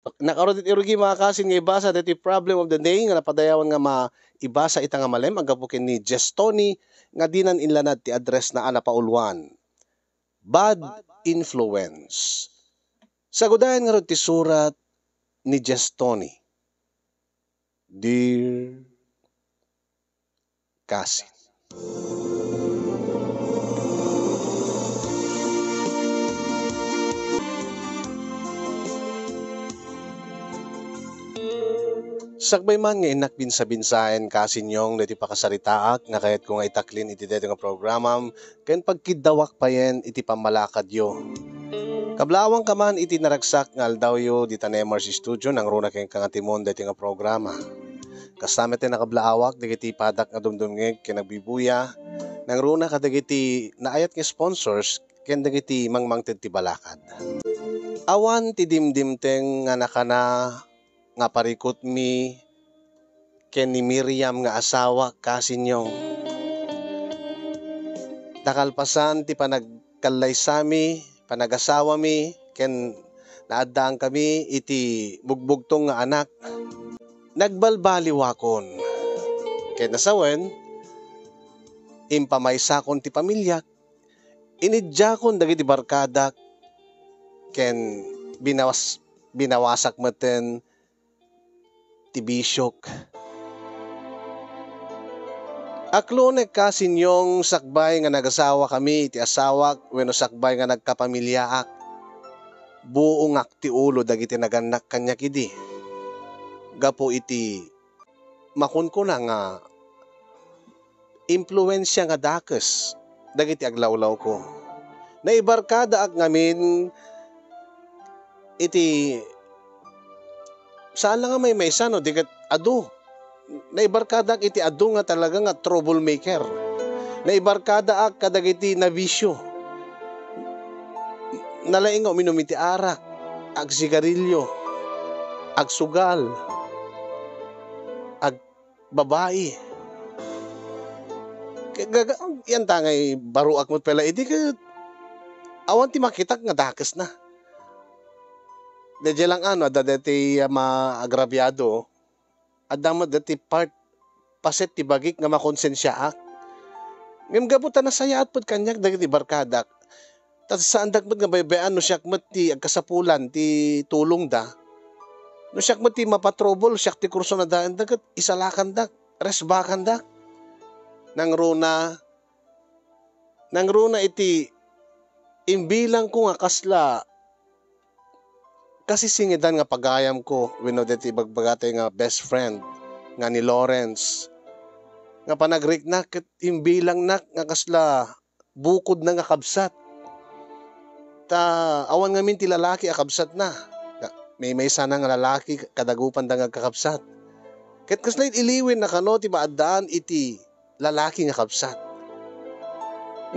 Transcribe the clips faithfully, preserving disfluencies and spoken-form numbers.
Nakarudit irugi, mga kasin, nga ibasa daytoy problem of the day nga napadayawan nga maibasa ita nga malem, aggapu ken ni Jess Tony nga dinan inlanad ti address na a napauluan. Bad influence. Sagudayan ngarud ti surat ni Jess Tony. Dear kasin. Sakbay man nga innak binsa-binsaen, kasin Yong, daytoy pakasaritaak nga kayatko nga itaklin iti daytoy nga programam ken pagkiddawak payen iti pammalakadyo. Kablaawangka man iti naragsak nga aldawyo dita Nemars Studio, nangruna kenka nga timon daytoy nga programa. Kasta met ti nakablaawak dagiti padak nga dumdumngeg ken nagbibuya, nangruna kadagiti naayat nga sponsors ken dagiti mangmangted ti balakad. Awan ti dimdimteng nga nakana nga parikutmi ken ni Miriam nga asawak, kasin Yong. Ta kalpasan ti panagkallaysami, panagasawami, ken naaddaankami iti bugbugtong nga anak, nagbalbaliwakon. Ket nasawen, impamaysakon ti pamiliak, inidiakon dagiti barkadak, ken binawas-, binawasak metten ti bisiok. Aklonek, kasin Yong, sakbay nga nagasawakami iti asawak wenno sakbay nga nagkapamiliaak. Buongak ti ulo dagiti nagannak kaniak idi. Gapu iti makunkuna nga impluensia nga dakes dagiti aglawlawko. Naibarkadaak ngamin iti, saan la nga maymaysa no di ket adu. Naibarkadaak iti adu nga talaga nga troublemaker. Naibarkadaak kadagiti nabisio. Nalaing nga uminum iti arak, agsigarilyo, agsugal, ag-, babai. Ke-, gaga-, yan ta ngay baruak met pay la idi ket awan ti makitak nga dakesna. Daydiay lang ano, adda daytoy, ah, maagrabiado, adda met daytoy part, paset ti bagik nga makonsensiaak. Ngem gapu ta nasayaat pud kaniak dagiti barkadak, ta saandak met nga baybay-an no siak met ti agkasapulan ti tulongda. No siak met ti mapatrouble, siak ti kursunadaenda ket isalakandak, resbakandak. Nangruna, nangruna iti imbilangko nga kasla kasisingedan nga pagayamko wenno daytoy ibagbagatayo nga best friend nga ni Lawrence, nga panagriknak ket imbilangnak nga kasla bukodna nga kabsat. Ta awan ngamin ti lalaki a kabsatna. Nga, maymaysana nga lalaki, kadagupanda nga agkakabsat. Ket kasla iliwen na kano ti maaddaan iti lalaki nga kabsat.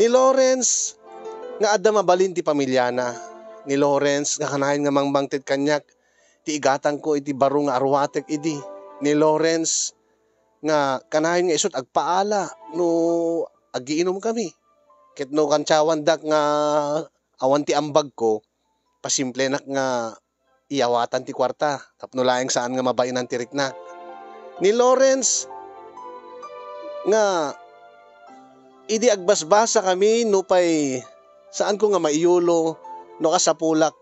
Ni Lawrence nga adda mabalin ti pamiliana. Ni Lawrence nga kanayon nga mangmangted kaniak ti igatangko iti baro nga aruatek idi. Ni Lawrence nga kanayon nga isut' agpaala no agiinumkami. Ket no kantiawandak nga awan ti ambagko, pasimplenak nga iyawatan ti kuarta tapno laeng saan nga mabaenan ti riknak. Ni Lawrence nga idi agbasbasakami nupay saanko nga maiyulo no kasapulak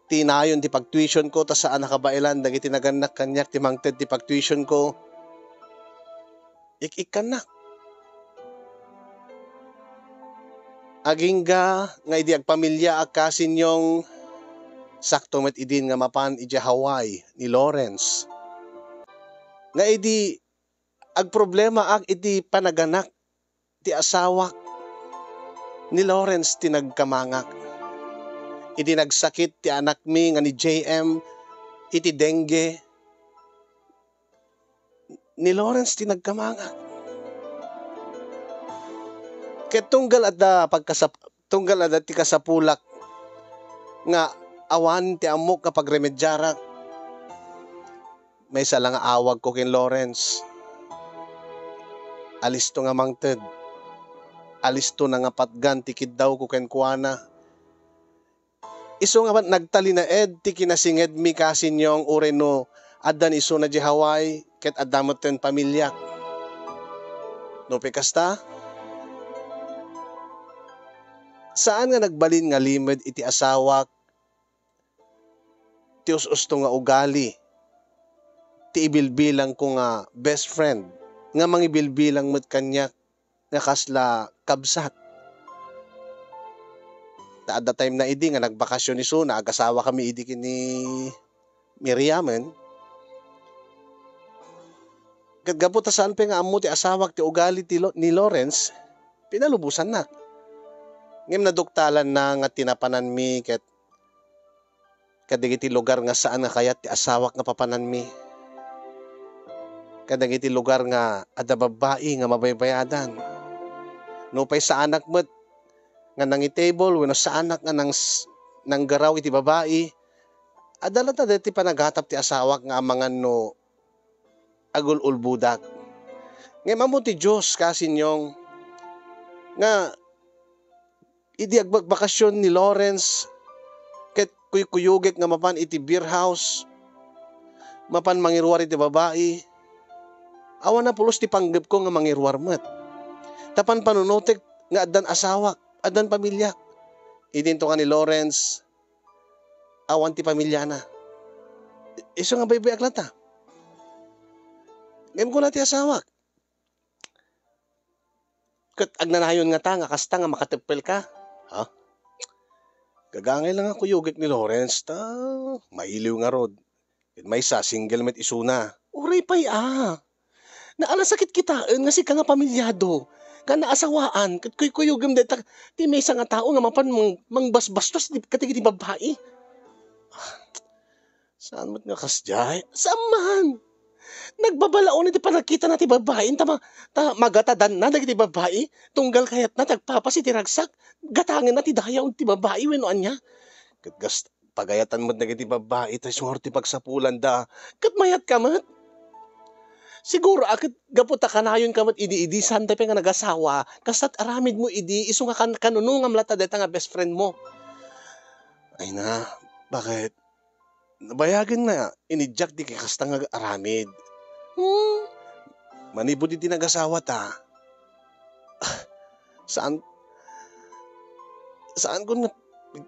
ti nayon ti pagtuitionko ta saan a kabaelan dagiti nagannak kaniak ti mangted ti pagtuitionko. Ik-ikkannak. Agingga nga idi agpamiliaak, kasin Yong, sakto met idin nga mapan idiay Hawaii ni Lawrence. Nga idi agproblemaak iti panaganak ti asawak, ni Lawrence ti nagkamangak. Idi nagsakit ti anakmi nga ni J M iti dengue, ni Lawrence ti nagkamangak. Ket tunggal adda pagkasap-, tunggal adda ti kasapulak nga awan ti ammok nga pagremediarak, maysa la nga awagko ken Lawrence. Alisto nga mangted. Alistona nga patgan ti kiddawko kenkuana. Isu nga nagtalinaed ti kinasingedmi, Kasinyong, uray no addan isuna diay Hawaii ket adda metten pamiliak. Nupay kasta, saan nga nagbalin nga limed iti asawak ti us-usto nga ugali, ti ibilbilangko nga best friend, nga mangibilbilang met kaniak nga kasla kabsat. Ta adda time na idi nga nagbakasyon isuna, agasawakami idi ken ni Miriamen. Ket gapu ta saan pay nga ammo ti asawak ti ugali ti Lo-, ni Lawrence, pinalubosannak. Ngem naduktalanna nga ti napananmi ket kadagiti lugar nga saan nga kayat ti asawak nga papananmi. Kadagiti lugar nga adda babbai nga mabaybayadan. Nupay saanak met nga nangitable wenno saanak nga nangs-, nanggaraw iti babai, adda latta daytoy panagatap ti asawak nga amangan no agul-ulbodak. Ngem ammo ti Dios, Kasinyong, nga idi agbakbakasyon ni Lawrence ket kuykuyogek nga mapan iti beer house, mapan mangiruar iti babai, awan a pulos ti panggepko nga mangiruar met. Ta panpanunotek nga addan asawak, addan pamiliak. Idinto nga ni Lawrence, awan ti pamiliana. Isu nga baybay-ak latta. Ngem kuna ti asawak, ket agnanayon ngata nga kasta nga makateppel ka? Ha? Gagangay la nga kuyogek ni Lawrence, ta mailiw ngarud. Ket maysa, single met isuna. Uray pay a. Naalasakit kitaen nga sika nga pamiliado, nga naasawaan, ket kuykuyogem dayta ti maysa nga tao nga mapan mang-, mangbasbastos ti, kadagiti babbai. Saan met nga kasdiay? Saan man? Nagbabalaon iti panagkitana ti babbai, ta ma-, ta magatadanna dagiti babbai, tunggal kayatna ti agpapas iti ragsak, gatangenna ti dayaw ti babbai wenno ania. Ket gas-, pagayatan met dagiti babbai, ta isu ngarud ti pagsapulanda, ket mayatka met. Siguro a ket gapu ta kanayonka met idi, idi saan pay nga nagasawa, kasta ti aramidmo idi, isu nga kan-, kanunongam latta dayta nga best friend mo. Ay na, bakit? Nabayagen nga iniddiak ti kasta nga aramid. Hmm, manipud iti nagasawata, saan, saanko nga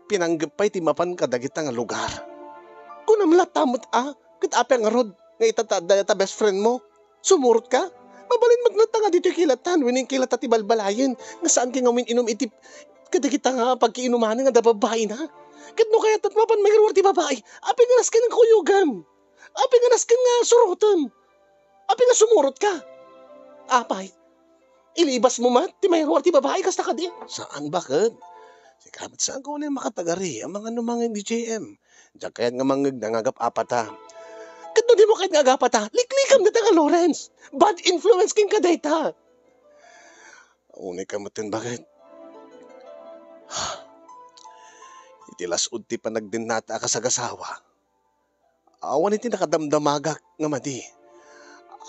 pinanggep pay ti mapan kadagita nga lugar. Kunam latta met a, ket apay ngarud nga ita ta, dayta best friend mo? Sumurotka? Mabalin met latta nga ditoy kilatan, wenno inkilata ti balbalayen, nga saanka nga umin-inum iti kadagita nga pagkiinumanen nga adda babbaina. Ket no kayatna ti mapan mangiruar ti babai, apay nga nasken nga kuyogem? Apay nga nasken nga surotem? Apay nga sumurotka? Apay, ilibasmo met ti mairuar ti babai kasta kadi? Saan, bakit? Sika met saanko unay makatagari, amangan no mangngeg D J M. Diak kayat nga mangngeg nga agap-apata. Ket no dimo kayat nga agapata, liklikam dayta nga Lawrence. Bad influence kenka dayta. Unay ka met ten, bakit? Iti las-ud ti panagdennata a kasagasawa, awan iti nakadamdamagak nga madi.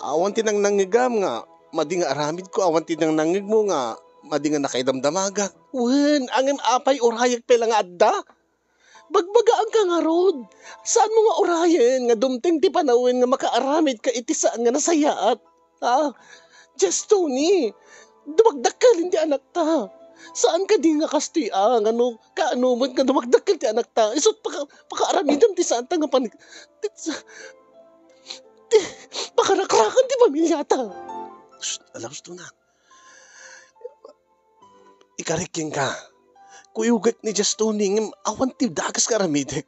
Awan ti nangnangngegam nga madi nga aramidko, awan ti nangnangngegmo nga madi nga nakaidamdamagak. Wen, ngem apay, urayek pay la nga adda? Bagbagaanka ngarud. Saanmo nga urayen nga dumteng ti panawen nga makaaramidka iti saan nga nasayaat? Ah, Jess Tony, dumakdakkel ti anakta. Saan kadi nga kastoy a, nga no, kaano met nga dumakdakkel ti anakta? Isut' paka-, pakaaramidem ti saanta nga pan-, ti, ti, pakarakrakan ti pamilyata. Shh, alam, Tony. Ikarik kenka. Kuyogek ni Jess Tony, ngem awan ti dakes nga aramidek.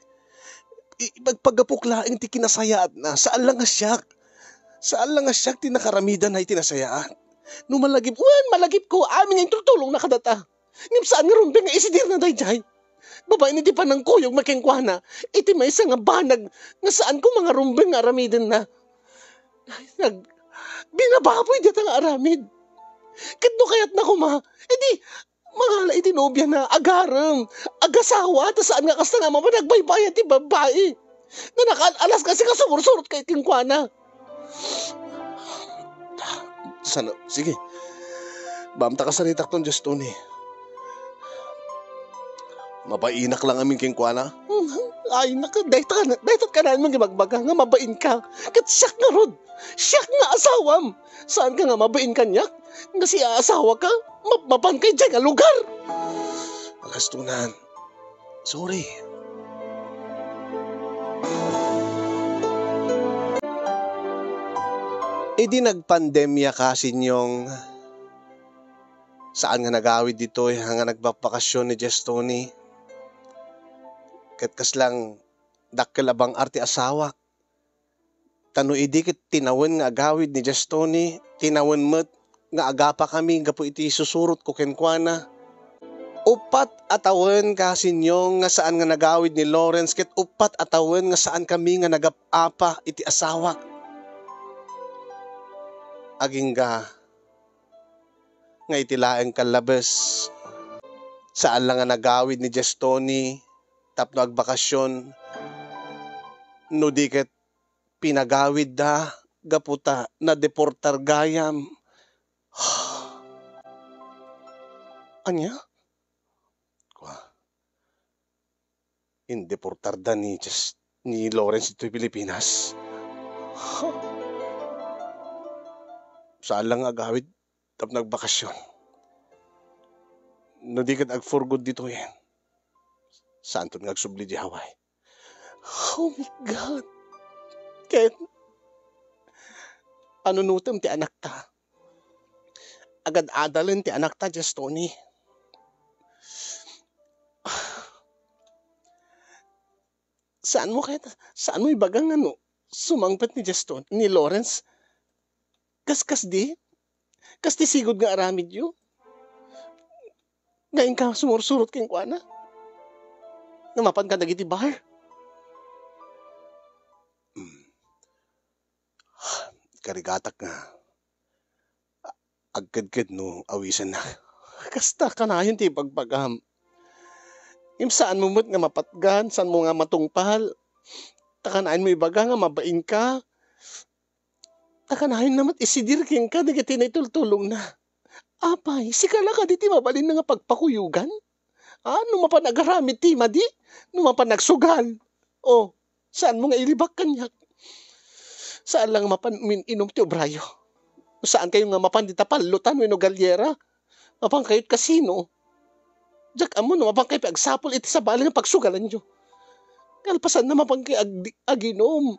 I-, ipagpagapok laeng ti kinasayaatna, saan la nga siak. Saan la nga siak ti nakaramidanna iti nasayaat. No malagip, wen, malagipko, amin nga intultulongna kadata. Ngem saan nga rumbeng nga isidirna daydiay. Babaen iti panangkuyogna kenkuana, iti maysa nga banag nga saanko mangarumbeng nga aramidenna. Nag-, binababoy dayta nga aramid. Ket no kayatna koma, idi, mangala iti nobiana, agarem, agasawa, ta saan nga kasta nga mapan agbaybayad ti babbai. Nga nakaal-alas nga sika sumursurot kay kenkuana. Sana, sige. Baamta kasaritakton, Jess Tony. Mabainak la ngamin kenkuana. Ay, naka, dayta, dayta kanayon nga ibagbaga nga mabain ka. Ket siak ngarud, siak nga asawam. Saan ka nga mabain kaniak? Nga si asawa ka, ma-, mapan ka idiay nga lugar. Agastunan. Sorry. Idi nagpandemia ka, Sinyong, saan nga nagawid ditoy nga nagbakbakasyon ni Jess Tony. Ket kaslang dakkel a bang-ar ti asawak. Ta no idi ket tinawen nga agawid ni Jess Tony, tinawen met nga agapakami gapu iti susurotko kenkuana. Uppat a tawen ka, Sinyong, nga saan nga nagawid ni Lawrence, ket uppat a tawen nga saankami nga nagap-apa iti asawak. Agingga nga iti laeng kallabes, saan la nga nagawid ni Jess Tony tapno agbakasyon, no di ket pinagawidda gapu ta nadeportar gayam. Ania? Kua, indeportarda ni Jes-, ni Lawrence ditoy Pilipinas. Saan la nga agawid tapno agbakasyon. No di ket ag-for good ditoy, saanton nga agsubli di Hawaii. Oh my God! Ken, anunutem ti anakta. Agad-adalen ti anakta, Jess Tony. Saanmo kayat, saanmo ibaga nga no sumangpet ni Jess Ton-, ni Lawrence? Kas, kasdi? Kasdi sigud nga aramidyo? Nga inka sumursurot kenkuana? Nga mapan ka dagiti bar? Mm. Karigatak nga agkedked no awisennak. Kasta kanayon ti ibagbagam. Ngem saanmo met nga mapatgan, saanmo nga matungpal. Ta kanayon mo ibaga nga mabain ka. Ta kanayon na met isidir kenka dagiti naitultulongna. Apay, sika la kadi ti mabalin nga pagpakuyogan? Ah, no mapan agaramid ti madi, no mapan agsugal. Oh, saanmo nga ilibak kaniak? Saan la nga mapan umin-inom ti obrayo. Saankayo nga mapan dita pallotan wenno galyera? Mapan kayo't kasino? Diak ammo no mapan kayo agsapul iti sabali nga pagsugalanyo. Kalpasanna, mapan kayo ag-, aginom.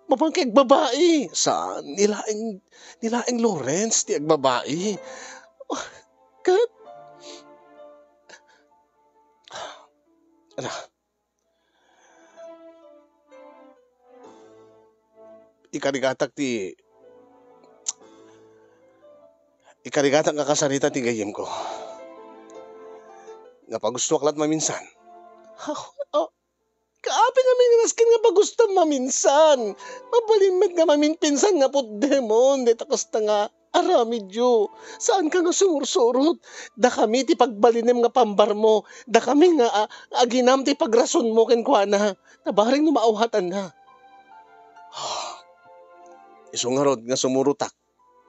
Mapan kayo agbabai. Saan? Ni laeng, ni laeng Lawrence ti agbabai. Oh, ket, ala, ikarigatak ti, ikarigatak nga kasarita ti gayyemko. Nga pagustoak lat maminsan. Oh, oh. Kaapin a minasken nga pagusto maminsan. Mabalin met nga maminpinsan nga putdemon. Dita kasta nga aramidyo. Saanka nga sumursurot. Dakami ti pagbalinem nga pambarmo. Dakami nga, ah, aginam ti pagrasonmo kenkuana. Nabareng no maawhatanna. Isu ngarud nga sumurotak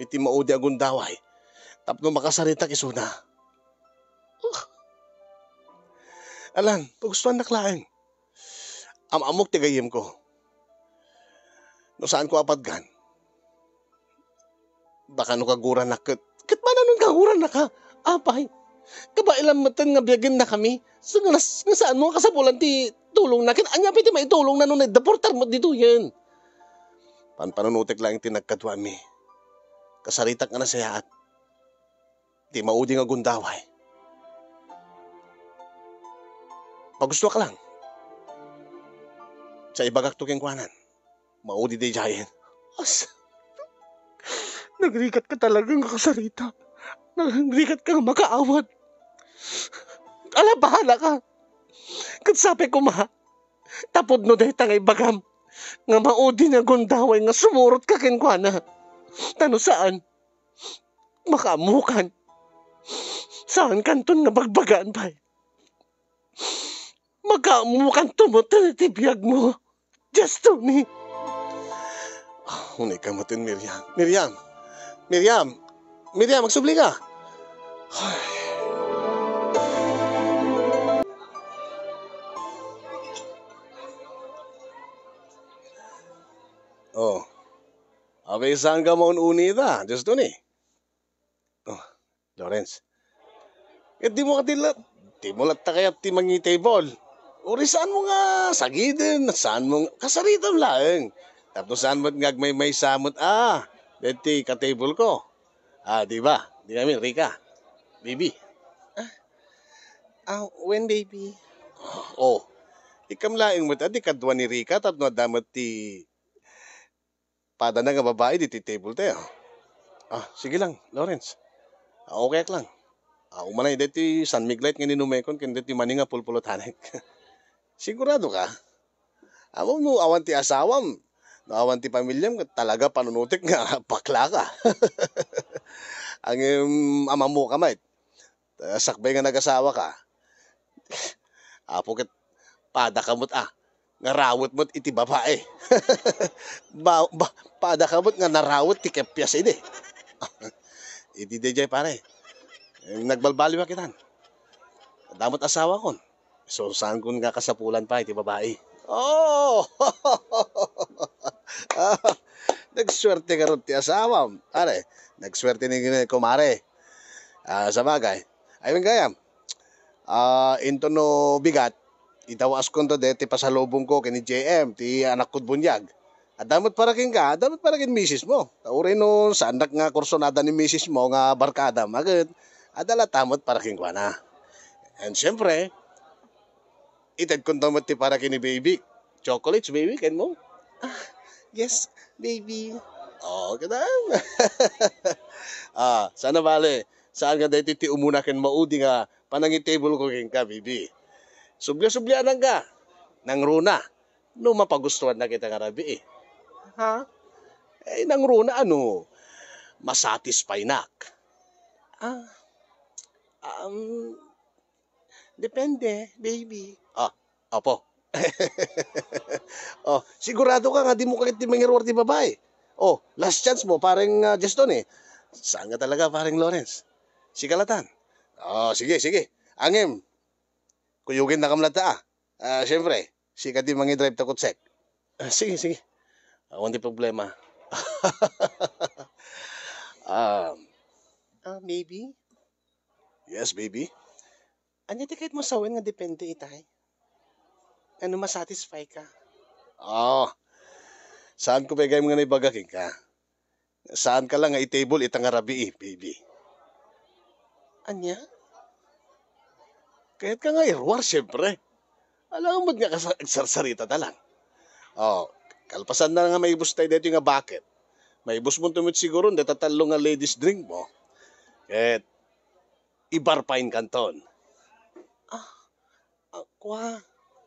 iti maudi a gundaway tapno makasaritak isuna. Alan, pagustuannak laeng. Am-ammok ti gayyemko. No saanko a patgan, baka no kagurannak ket, ket mananon kagurannaka? Apay, kabaelan metten nga biagennakami. Sa nga nas-, nga saanmo nga kasapulan ti tulongna ket ania pay ti maitulongna no naideportar met ditoyen? Panpanunotek laeng ti nagkaduami. Kasaritak nga nasayaat ti maudi nga gundaway. Pagustoak lang. Sa ibagakto kenkuanan, maudi daydiayen. As-, nagrikatka talaga nga kasarita. Nagrikatka nga makaawat. Ala, bahala ka. Ket sapay koma, ta pudno dayta nga ibagam, nga maudi nga gundaway nga sumurotka kenkuana. Ta no saan, makaammokan. Saankanton nga bagbagaan pay. Makaammokanto met iti biagmo. Just Tony. Unay ka met, Miriam. Miriam! Miriam! Miriam, agsubli ka! Ay. Oh. Apay, saan ka maun-uni ita, Dios to ni? Oh, Lawrence. Ket dimo kadi la-, dimo latta kayat ti mangi-table? Uray saan mo nga sagiden, saan mo nga, kasaritam laeng. Tapno saan met nga agmaymaysa met, ah, deti ka-table ko. Ah, di ba? Di kami, Rica. Baby. Ah, ah, when, baby? Oh, ikam laeng met, adi kadua ni Rica, tapno adda met ti padana nga babai ditoy table tayo. Ah, sige lang, Lawrence. Ah, okay lang. Ah, umanay ditoy San Mig Light nga ninumekon ken ditoy mani nga pulpulot tanek. Sigurado ka? Amo no awan ti asawam, no awan ti pamilyam, talaga panunutek nga bakla ka. Ang, em, amam mo ka, mait. Ta sakbay nga nagasawa ka, Apo, ket pada ka met, ah, nga rawet met iti babai. Ba-, ba-, pada ka met nga narawet ti keppias idi. Iti daydiay, pare, nagbalbaliwak itan. Adda met asawakon. So, saankon nga kasapulan pay ti babai. Oh! Nagsuerte ngarud ti asawam. Pare, nagsuerte ni, ni kumare. Ah, sabagay. Ay, gayam. Ah, inton no bigat, idawaskon to deti pasalubong ko ken ni J M, ti anakko ti buniag. Adda met para kenka, adda met para ken misis mo. Ta uray no saannak nga kursunada ni misis mo nga barkadam, ket adda latta met para kenkuana. And siyempre, itedkon to met ti para ken ni baby. Chocolates, baby, ken mo? Ah, yes, baby. Oh, kadam. Ah, sana bale, saan nga daytoy ti umuna ken maudi nga panangi-table ko kenka, baby? Subli-subliananka. Nangruna. No mapagustuannak ita nga rabii. Ha? Eh, nangruna no masatisfynak. Ah, um, depende, baby. Ah, apo. Oh, sigurado ka nga dimo kayat ti mangiruar ti babai? Oh, last chance mo, pareng, ah, Juston eh. Saan nga talaga, pareng Lawrence? Sika latan. Oh, sige, sige. Angem, kuyogennakam latta, ah. Ah, siyempre, sika ti mangi-drive ta kutsek. Ah, sige, sige. Awan ti problema. Ah, ah, maybe? Yes, baby? Ania ti kayat mo sawen nga depende itay? Ano, masatisfy ka? Ah, saan ko pay gayam nga naibaga kenka? Saanka lang nga i-table ita nga rabii, baby. Ania? Kayatka nga iruar, siyempre. Alangan met nga kas-, agsarsarita ta lang. Oh, kalpasan na nga maibus tay daytoy nga bucket. Maibus mo met siguro dayta tallo nga ladies drink mo. Ket ibarfinekanton. Ah, ah, kua.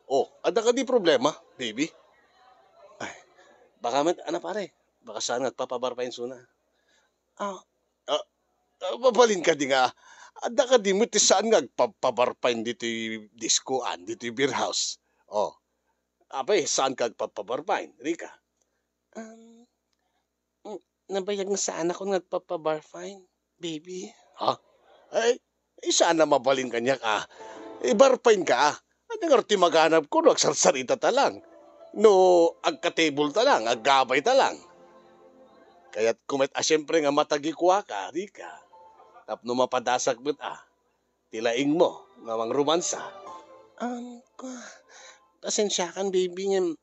Oh, adda kadi problema, baby? Ay, baka met, ano, pare? Baka saan nga agpapabarfine isuna. Ah, ah, ah, mabalin kadi nga, adda kadi met ti saan nga agpapabarfine ditoy diskoan, ditoy beer house? Oh, apay, saan ka agpapabarfine, Rica? Um, mm, nabayag nga saanakon nga agpapabarfine, baby. Ha? Ay, ay, saan a mabalin kaniak, ah. Ibarfine ka, ah. Ania ngarud ti maganabko no agsarsarita ta lang? No agka-table ta lang, aggabay ta lang? Kayatko met a siyempre nga matagikua ka, Rica. Tapno mapadasak met, ah, ti laingmo nga mangromansa. Um, ku-, pasensiakan, baby, ngem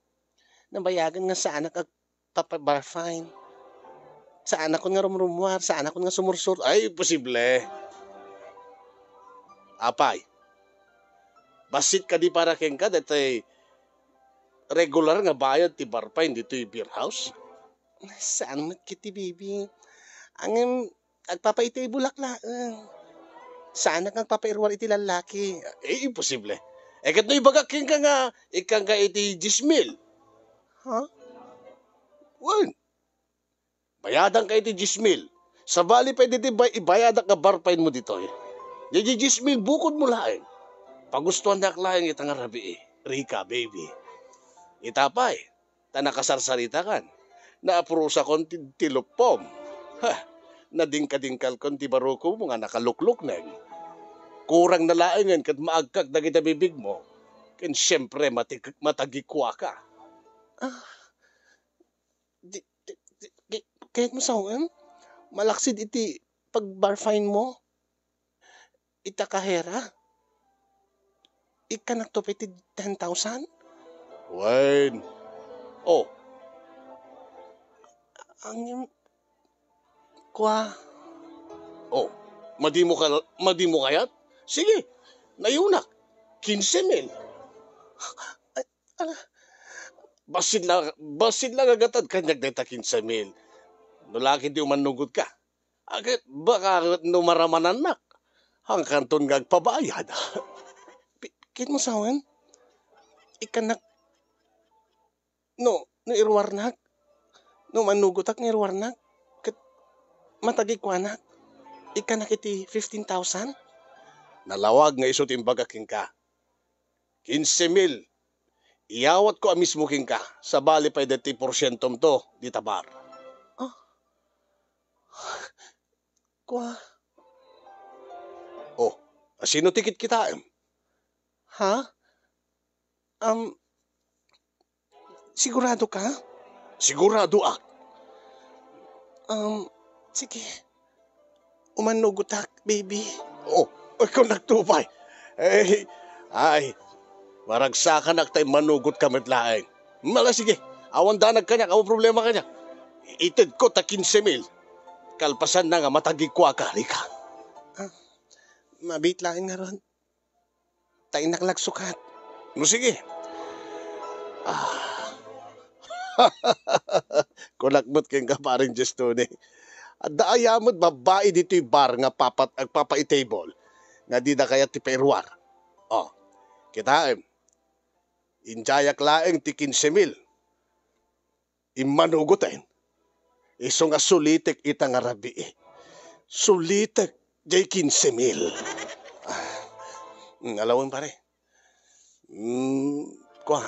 nabayagan nga saanak agpapabarfine. Saanakon nga rumrumuar, saanakon nga sumursur-, ay, imposible. Apay, bassit kadi para kenka daytoy regular nga bayad ti barfine ditoy beer house? Saan met ketdi, baby. Ngem, agpapaitibulak laeng. Saanak nga agpapairuar iti lallaki. Eh, imposible. Eh, ket no ibagak kenka nga ikkanka iti dies mil? Ha? Wen, bayadanka iti dies mil. Sabali pay ditoy bay-, ibayadak nga barfine mo ditoy. Daydiay dies mil, bukod mo laeng. Pagustuannak laeng ita nga rabii. Rica, baby. Ita pay, ta nakasarsaritakan. Naaprusakon ti, ti luppom. Ha, nadingkadingkalkon ti barukom nga nakaluklukneng. Kurang na laengen ket maagkak dagiti bibigmo. Ken siempre, matik-, matagikuaka. Ah, Di, di, di, di, kayatmo sawen? Malaksid iti pag-bar fine mo? Ita kahera? Ikkanakto pay ti ten thousand? Wen. Oh. Ang, kua. Oh, madi mo ka-, madi mo kayat? Sige, nayunak. Kinse mil. Ay, ala. Bassit la, bassit la nga gatad kaniak dayta kinse mil. No la ket di umannugot ka. Aket baka no maramanannak, hangkanton nga agpabayad. Pi-, kayatmo sawen? Ikkannak, no, no iruarnak, no mannugotak nga iruarnak, ket matagikuanak, ikkannak iti fifteen thousand? Nalawag nga isu ti imbagak kenka. Kinse mil. Iyawatko a mismo kenka, sabali pay daytoy porsientomto dita bar. Ah. Kua. Oh, asino ti kitkitaem? Ha? Um, sigurado ka? Siguradoak. Um, sige. Umannugotak, baby. Oh, ikaw nagtupay. Eh, ay, maragsakanak tay manugot ka met laeng. Mala, sige, awan danag kaniak, awan problema kaniak. Itedko ta kinse mil. Kalpasan na nga matagikuaka, Rika. Ah, mabit laeng ngarud. Ta innak la agsukat. No, sige. Ah. Kunak met kenka, Pareng Jestoni. Adda aya met babbai ditoy bar nga papat-, agpapa-table nga dida kayat ti pairuar. Oh, kitaem. Indiayak laeng ti kinse mil. Immanugoten. Isu nga sulitek ita nga rabii. Sulitek jay kinse mil. Ah, mm, alawen, pare. Mm, kua.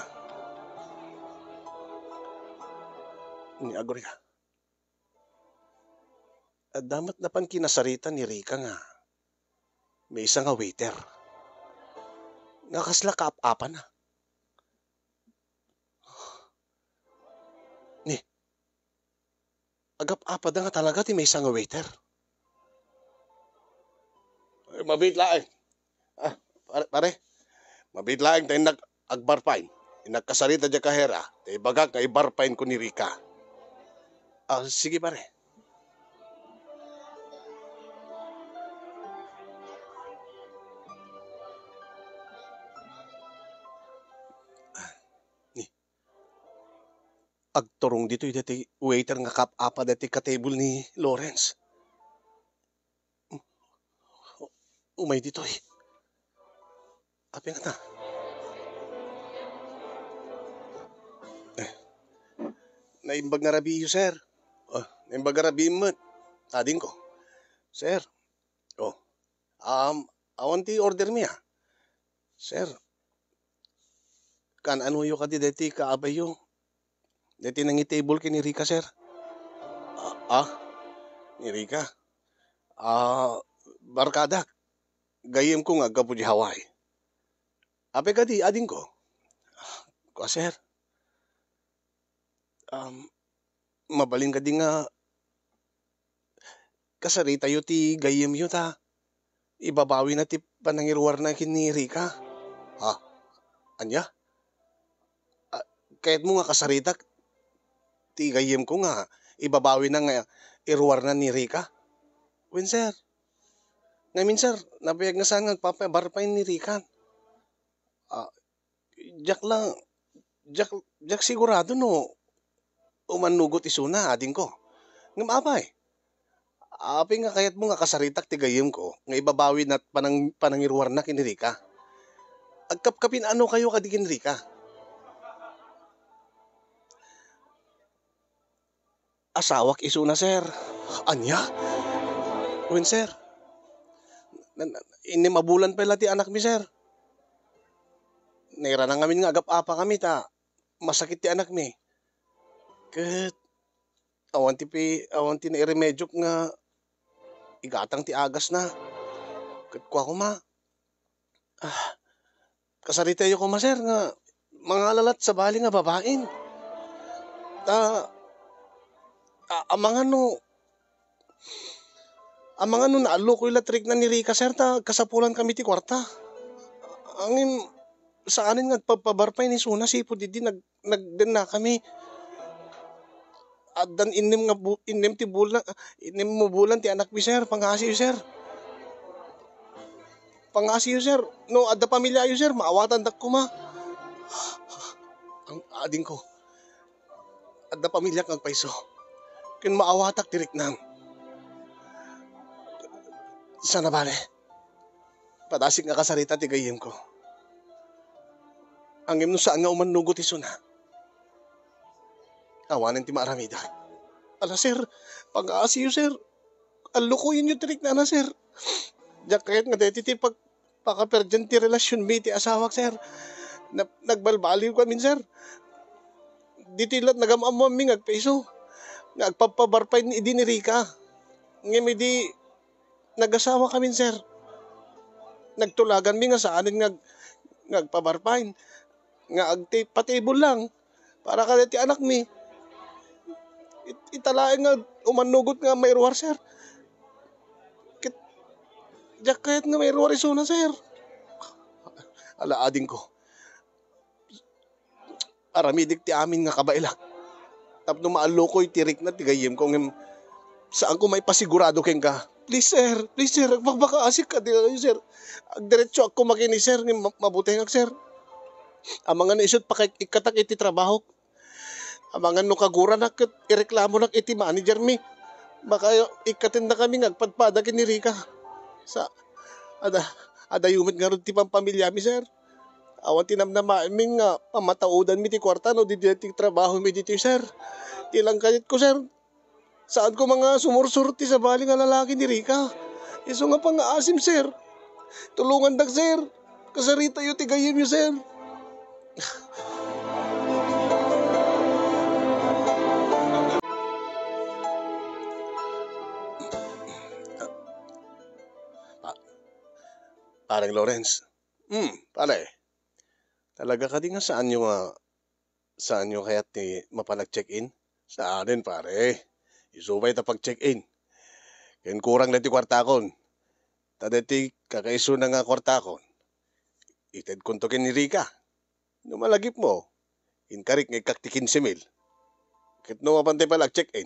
Ni Agria. Adda met napan kinasarita ni Rika nga maysa nga waiter. Nga kasla kaap-apana. Ni, agap-apada nga talaga ti maysa nga waiter. Ay, mabit laeng. Ah, pare, pare. Mabit laeng ta innak agbarpain. Innak kasarita diay kahera, ta ibagak nga ibarpainko ni Rika. Ah, sige, pare. Ni, agturong ditoy daytoy waiter nga kaap-apa daytoy ka-table ni Lawrence. Umay ditoy. Apay ngata? Eh, naimbag nga rabiiyo, sir. Oh, naimbag nga rabiim met. Adingko. Sir. Oh. Um, awan ti order mi, ah. Sir, kan-anoyo kadi daytoy kaabayyo? Daytoy nangi-table ken ni Rika, sir. Ah, ah? Ni Rika? Ah, barkadak. Gayyemko nga aggapu di Hawaii. Apay kadi, adingko? Kua, sir. Um, mabalin kadi nga kasaritayo ti gayyemyo ta ibabawina ti panangiruarna ken ni Rika? Ha? Ania? Ah, kayatmo nga kasaritak ti gayyemko nga ibabawina nga iruarna ni Rika? Wen, sir. Ngamin, sir, nabiag nga saan nga agpapa-barpain ni Rika. Ah, diak la, diak, diak sigurado no umannugot isuna, adingko. Ngem apay, apay nga kayatmo nga kasaritak ti gayyemko nga ibabawina ti panang-, panangiruarna ken ni Rika? Agkapkapin-anokayo kadi ken ni Rika? Asawak isuna, sir. Ania? Wen, sir. Na-, na-, innem a bulan pay la ti anakmi, sir. Nairana ngamin nga agap-apakami ta masakit ti anakmi. Ket awan ti pi-, awan ti nairemediok nga igatang ti agasna. Ket kua koma, ah, kasaritayo koma, sir, nga mangalalat sabali nga babain. Ta, Amangan no, amangan no naallokoy la ti rikna ni Rica, sir, ta agkasapulan kami ti kuarta. Ngem saanen nga agpabbarpay ni Suna sipud idi nag-, nagdenna kami. Addan innem nga bu-, innem ti bulan, innem mo bulan ti anakmi, sir. Pangaasiyo, sir. Pangaasiyo, sir. No adda pamiliayo, sir, maawatandak koma. Ang adingko. Adda pamiliak nga agpayso. Ken maawatak ti riknam. Sana bale. Padasik nga kasarita ti gayyemko. Ngem no saan nga umannugot ti Suna, awanen ti maaramidek. Ala, sir, pangaasiyo, sir. Allokoyenyo ti riknana, sir. Diak kayat nga daytoy ti pag-, pakaperdian ti relasionmi iti asawak, sir. Na-, nagbalbaliw kami, sir. Ditoy la't nagam-ammoanmi nga agpayso, nga agpabbarpay idi ni Rica. Ngem idi nagasawa kami, sir, nagtulaganmi nga saanen nga ag-, nga agpabbarpay, nga agti-, patibol lang para kadagiti anakmi. It-, ita laeng nga umannugot nga mairuar, sir. Ket diak kayat nga mairuar isuna, sir. Ala, adingko. Aramidek ti amin nga kabaelak tapno maallokoy ti rikna ti gayyemko, ngem saanko maipasigurado kenka. Please, sir. Please, sir. Agbakbakaasik kadi, sir. Agdiretsoak koma ken ni sir, ngem ma-, mabutengak, sir. Amangan no isut' pakaikkatak iti trabahok. Amangan no kaguranak ket ireklamonak iti managermi. Makaikkatenna kami nga agpadpada ken ni Rica. Sa, ada, adayo met ngarud ti pampamiliami, sir. Awan ti namnamaenmi nga pamataodanmi ti kuarta no di, di ti trabahomi ditoy, sir. Ti lang kayatko, sir, saan koma nga sumursuro ti sabali nga lalaki ni Rica. Isu nga pangaasim, sir. Tulongandak, sir. Kasaritayo ti gayyemyo, sir. Pa-, Pareng Lawrence. Hmm, pare. Talaga kadi nga saanyo nga, saanyo kayat ti mapan ag-check-in? Saanen, pare. Isu pay ta pag-check-in. Ken kurang daytoy kuartakon. Ta daytoy kakaisuna nga kuartakon, itedkonto ken ni Rica. No malagipmo, inkarik nga ikkak ti kinse mil. Ket no mapan tay pala ag-check-in,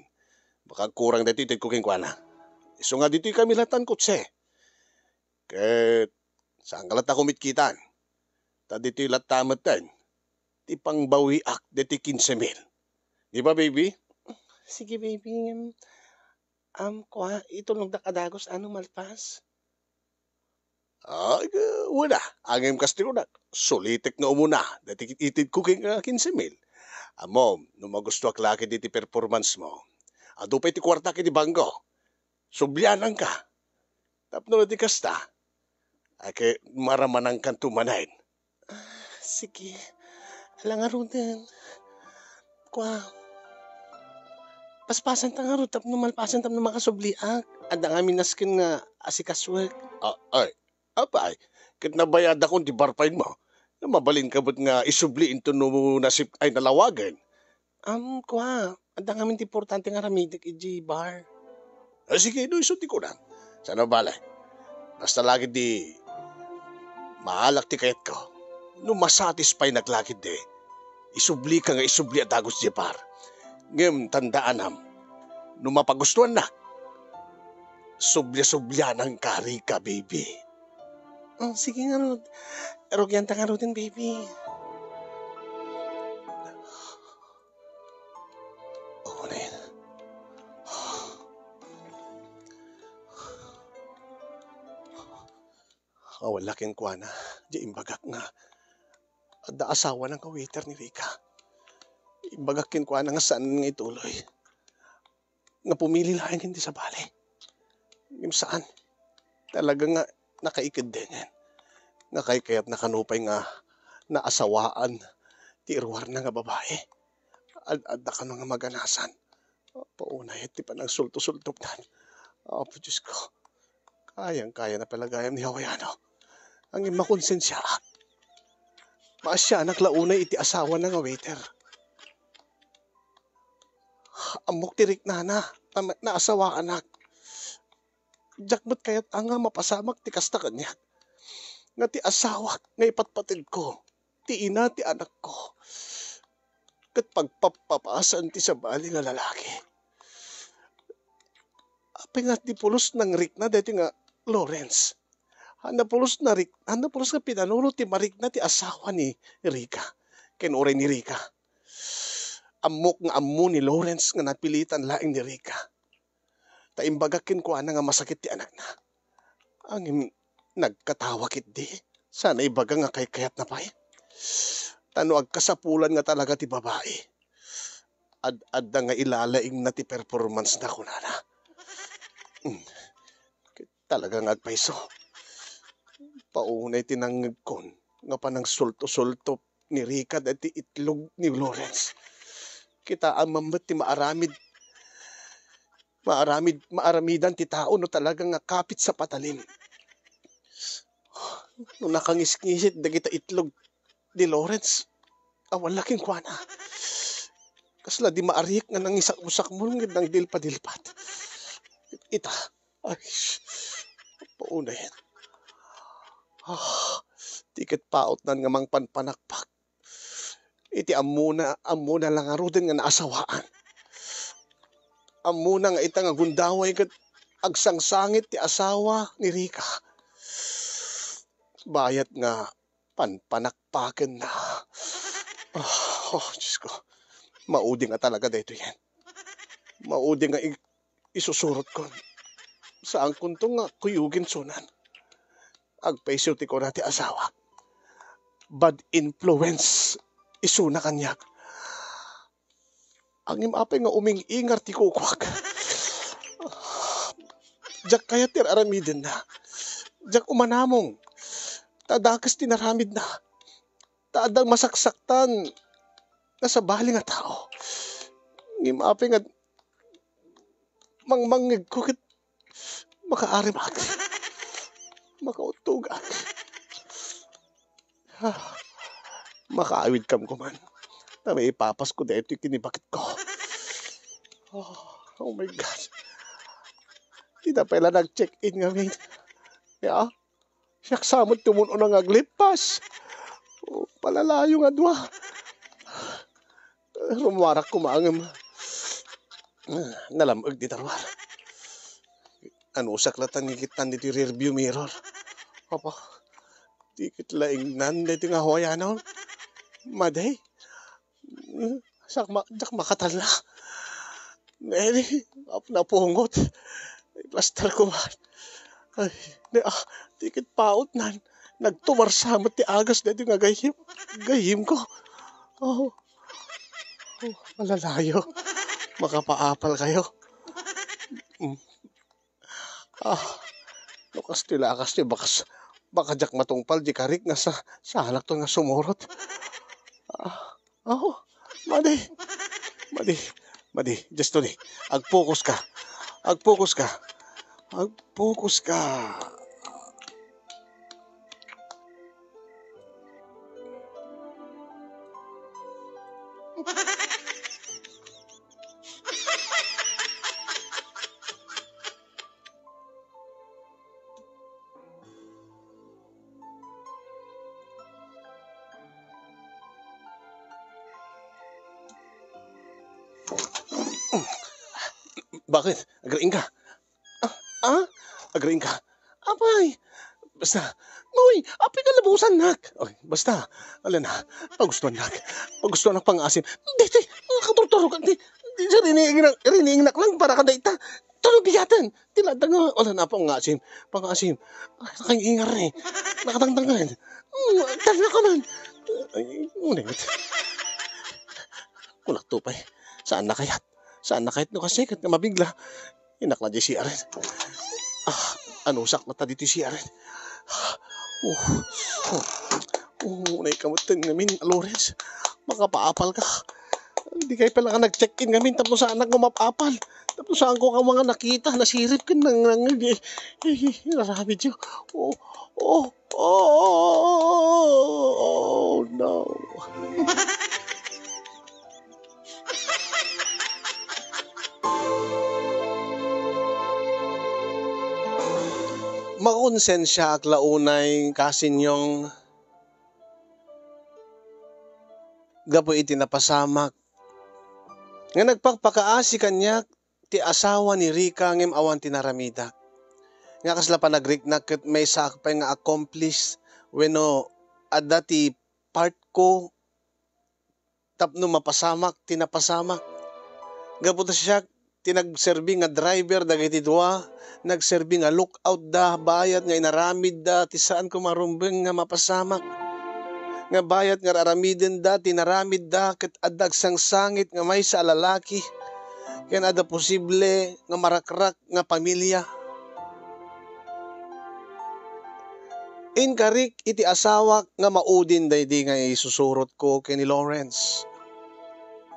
baka agkurang daytoy itedko kenkuana. Isu nga ditoy kami latta ni Kutse. Ket saanka latta kumitkitan. Ta ditoy latta metten ti pangbawiak daytoy kinse mil. Di ba, baby? Sige, baby. Ngem, um, kua, itulongdak a dagus a no malpas. Ay, wen a, ngem kas ti kunak, sulitek nga umuna daytoy itedko ken, ah, kinse mil. Ammom, no magustoak la ket iti performance mo, adu pay ti kuartak iti bangko. Subliananka. Tapno no di kasta, ay ket maramanankanto manen. Ah, sige. Ala ngaruden. Kua, paspasanta ngarud tapno malpasen tapno makasubliak. Adda ngamin nasken nga asikasuek. Ah, ay, apay, ket nabayadakon ti barpainmo. Mabalinka met nga isubli inton no nasip ay nalawagen. Am, kua, adda ngamin ti importante nga aramidek idiay bar. Ah, sige, no isu ti kunam. Saan a bale. Basta la ketdi maalak ti kayatko. No masatisfynak la ketdi, isublika nga isubli a dagus diay bar. Ngem tandaanam, no mapagustuannak, sublia-subliananka, Rica, baby. Oh, sige ngarud. Rugianta ngaruden, baby. Awanen. Awan la kenkuana, di imbagak nga adda asawana nga waiter ni Rica. Imbagak kenkuana nga saan nga ituloy. Nga pumili laeng iti sabali. Ngem saan. Talaga nga nakaikeddeng. Nga kaykayatna kano pay nga naasawaan ti iruarna nga babai. Ad-adda kano nga maganasan. Apo, unay ti panagsulto-sultoknan. Apo Diyos ko, kayang-kaya na pala gayam ni Hawaiano. Ngem makonsensiaak. Maasianak la unay iti asawana nga waiter. Ammok ti riknana, ta ma-, naasawaanak. Diak met kayat a nga mapasamak ti kasta kaniak. Nga ti asawak nga ipatpateg ko, ti ina ti anakko, ket pagpappapasan ti sabali nga lalaki. Apay nga di pulos nangrikna daytoy nga Lawrence? Haan pulos narik-, haan pulos nga pinanuno ti marikna ti asawa ni Rica ken uray ni Rica. Ammok nga ammo ni Lawrence nga napilitan laeng ni Rica. Ta imbaga kenkuana nga masakit ti anakna. Ngem nagkatawa ketdi. Saan a ibaga nga kaykayatna pay. Ta no agkasapulan nga talaga ti babai, ad-adda nga ilalaingna ti performance na, kunana. Hmm. Talaga nga agpayso. Paunay ti nangngegkon nga panangsulto-sulto ni Rica daytoy itlog ni Lawrence. Kitaem man met ti maaramid, maaramid, maaramidan ti tao no talaga nga kapit sa patalim. No nakangisngisit dagita itlog ni Lawrence, awan la kenkuana. Kasla di maariek nga nangisakmosakmol ngem nangdilpadilpat. Ita, ay, paunay. Ah, di ket pautnan nga mangpanpanakpak iti ammona, ammona la ngaruden nga naasawaan. Ammona nga ita nga gundaway ket agsangsangit ti asawa ni Rica. Bayat nga panpanakpakenna. Ah, oh, Diyos ko. Maudi nga talaga daytoyen. Maudi nga i-, isusurotkon. Saankonto nga kuyogen sunan. Agpayso ti kuna ti asawa. Bad influence isuna kaniak. Ngem apay nga uming-ingar ti kukuak. Diak kayat ti ar-aramidenna. Diak umanamong. Ta dakes ti naramidna. Ta adda masaksaktan nga sabali nga tao. Ngem apay nga mangmangngegko ket makaarimak. Makauttogak. Ah, makaawidkam koman. Ta maipapasko daytoy kinibaketko. Oh, oh my God. Dida pay la nag-check-in ngamin. Ya, siak sa met ti umuna nga aglippas. Oh, palalayo nga dua. Rummuarak koma ngem nalam-ek dita ruar. Anusak latta nga ikittan ditoy rearview mirror. Apo, di ket laingnan daytoy nga huayanon. Madi. Siak ma-, diak makatalna. Neri, ap-, napungot. Plaster ko man. Ay, ne, ah, di ket pautnan. Nagtumarsa met ti agas daytoy nga gayyem, gayyemko. Oh. Oh, malalayo. Makapaapal kayo. Mm. Ah, no kastoy la, kastoy, bakas, baka diak matungpal di karik nga sa, sa alakton nga sumurot. Ah, oh, madi. Madi. Madi, Destiny. Agpokus ka. Agpokus ka. Agpokus ka. Bakit? Agriing ka? Ah, ah? Agriing ka? Apay, basta. Uy, apay ka labusan, nak. Oy, basta. Ala na, pagustuhan, nak. Pagustuhan, nak, pangaasim. Daytoy, nakaturturog, di, di, di, rining, rining, nak lang para ka dayta. Tulo biyaten. Ti ladda nga, wala na pangasim. Pangasim. Ay, nakaingar eh. Nakatangtang ka rin. Hmm, tara ka man. Ay, ngunit. Kunak to pa eh. Saan na kayat? Saan na kayat no kasi kat nga mabigla? Inak na di si Aren. Ah, anusak na ta dito si Aren. Oh, oh, oh, unay kamutan ngamin, Lawrence. Makapaapal ka. Hindi kayo pala ka nag-check-in ngamin, tapos saan ako mapapal? Tapos saan ko ka mga nakita, nasirip ka nang, nang, eh, eh, eh, narami siya. Oh, oh, oh, oh, no. Makonsensiaak la unay, Kasinyong, gapu iti napasamak nga nagpakpakaasi kaniak ti asawa ni Rica ngem awan ti naramidak. Nga kasla panagriknak ket maysaak pay nga accomplice wenno adda ti partko tapno mapasamak ti napasamak. Gapu ta siak ti nagserbi nga driver dagiti dua, nagserbi nga lookout da, bayat nga inaramidda ti saan ko marumbeng nga mapasamak. Nga bayat nga aramidenda ti inaramidda ket adda agsangsangit nga maysa a lalaki ken adda posible nga marakrak nga pamilia. Inkarik iti asawak nga maudin daydi nga isusurotko ken ni Lawrence.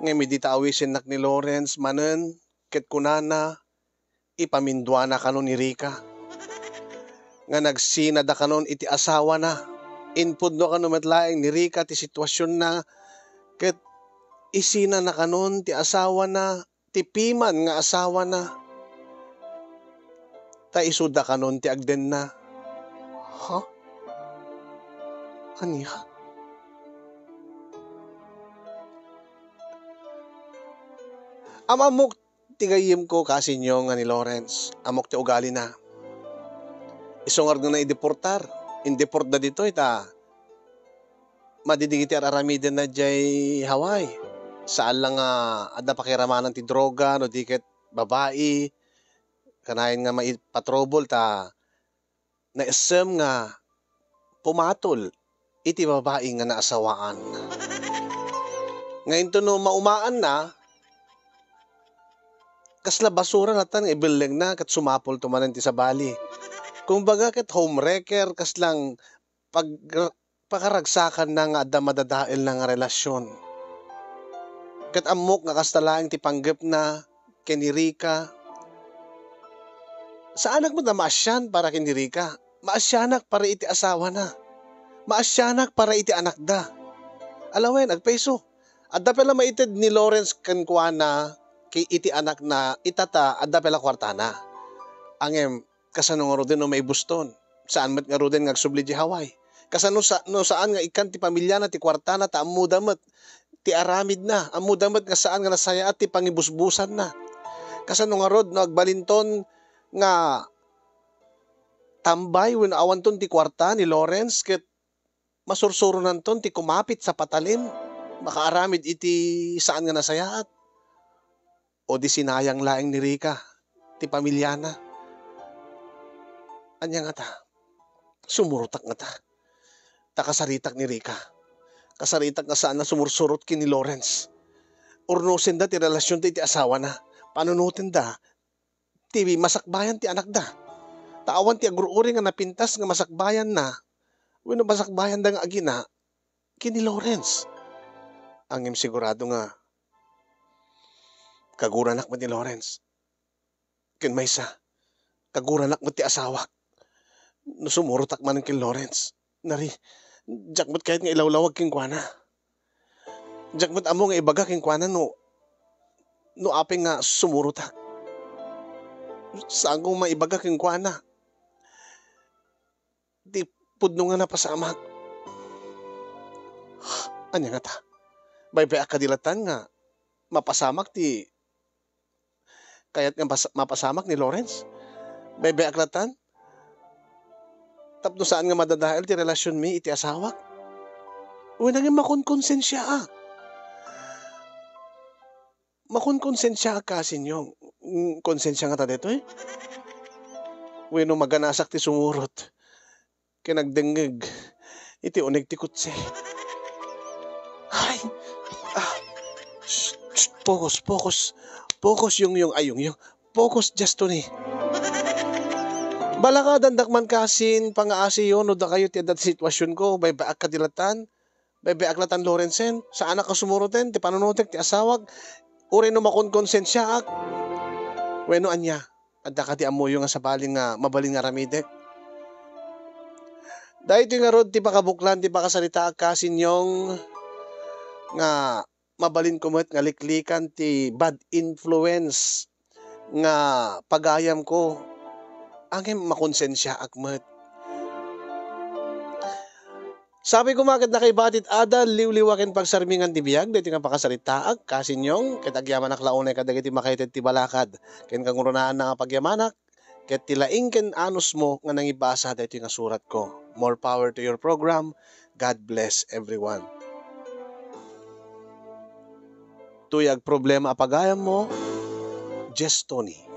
Ngem idi ta awisennak ni Lawrence manen ket kunana, ipaminduana kano ni Rica nga nagsinada kanon iti asawana. Inpudno kano met laeng ni Rica ti situasionna ket isinana kanon ti asawana ti piman nga asawana, ta isuda kanon ti agdenna. Ha? Ania? Am-ammok ti gayyemko, Kasinyong, nga ni Lawrence. Ammok ti ugalina. Isu ngarud nga naideportar. Indeportda ditoy ta madi dagiti ar-aramidenna diay Hawaii. Saan la nga adda pakiramanan ti droga no di ket babai. Kanayon nga maipatrobol ta naisem nga pumatol iti babai nga naasawaan. Nga inton no maumaanna, kasla basura latan nga ibellengna ket sumapulto manen ti sabali. Kumbaga ket homewrecker, kaslang pag-, pakaragsakanna nga adda madadaelna nga relasyon. Ket ammok nga kasta laeng ti panggepna ken ni Rica. Saanak met a maasian para ken ni Rica. Maasianak para iti asawana. Maasianak para iti anakda. Alawen, agpayso. Adda pay la maited ni Lawrence kenkuana iti anakna, ita ta adda pay la kuartana. Ngem, kasano ngaruden no maibuston? Saan met ngaruden nga agsubli diay Hawaii? Kasano sa-, no saan nga ikkan ti pamiliana ti kuartana ta ammoda met ti aramidna, ammoda met nga saan nga nasayaat ti pangibusbusanna? Kasano ngarud no agbalinton nga tambay wenno awanton ti kuarta ni Lawrence ket masursuronanton ti kumapit sa patalem, makaaramid iti saan nga nasayaat? O di sinayang laeng ni Rica ti pamiliana? Ania ngata? Sumurotak ngata. Ta kasaritak ni Rica. Kasaritak nga saan a sumursurot ken ni Lawrence. Urnosenda ti relasionda iti asawana. Panunotenda ti masakbayan ti anakda. Ta awan ti agur-uri nga napintas nga masakbayanna wenno masakbayanda nga agina ken ni Lawrence. Ngem sigurado nga kaguranak met ni Lawrence. Ken maysa, kaguranak met ti asawak. No sumurotak manen ken Lawrence, nari, diak met kayat nga ilawlawag kenkuana. Diak met ammo nga ibaga kenkuana no, no apay nga sumurotak. Saanko maibaga kenkuana ti pudno nga napasamak. Ania ngata? Baybay-ak kadi latan nga mapasamak ti kayat nga pas-, mapasamak ni Lawrence? Baybay-ak latan? Tapno saan nga madadael ti relasionmi iti asawak? Wen, ngem makonkonsensiaak. Makonkonsensiaak, Kasinyong. Mm, konsensia ngata daytoy? Wenno maganasak ti sumurot ken agdengngeg iti uneg ti kotse. Ay! Ah! Shh, shh, focus, focus. Focus, Yongyong. Ay, Yongyong. Focus, Justoni. Balakadandak man, Kasin, pangaasiyo no dakayo ti adda ti situasionko, baybay-ak kadi latan. Baybay-ak latan, Lawrence, saanak a sumuroten ti panunotek ti asawak, uray no makonkonsensiaak. Wenno ania, adda kadi ammoyo nga sabali nga mabalin nga aramidek? Daytoy ngarud ti pakabuklan ti pakasaritaak, Kasinyong, nga mabalinko met nga liklikan ti bad influence nga pagayamko. ngem makonsensiaak met. Sapay koma ket nakaibatit adal, liwliwa ken pagsarmingan ti biag daytoy nga pakasaritaak, kasinyong, ket agyamanak la unay kadagiti makaited ti balakad ken kangrunaan nga pagyamanak, ket ti laing ken anusmo nga nangibasa daytoy nga suratko. More power to your program. God bless everyone. Tuyag problema a pagayammo, Jess Tony.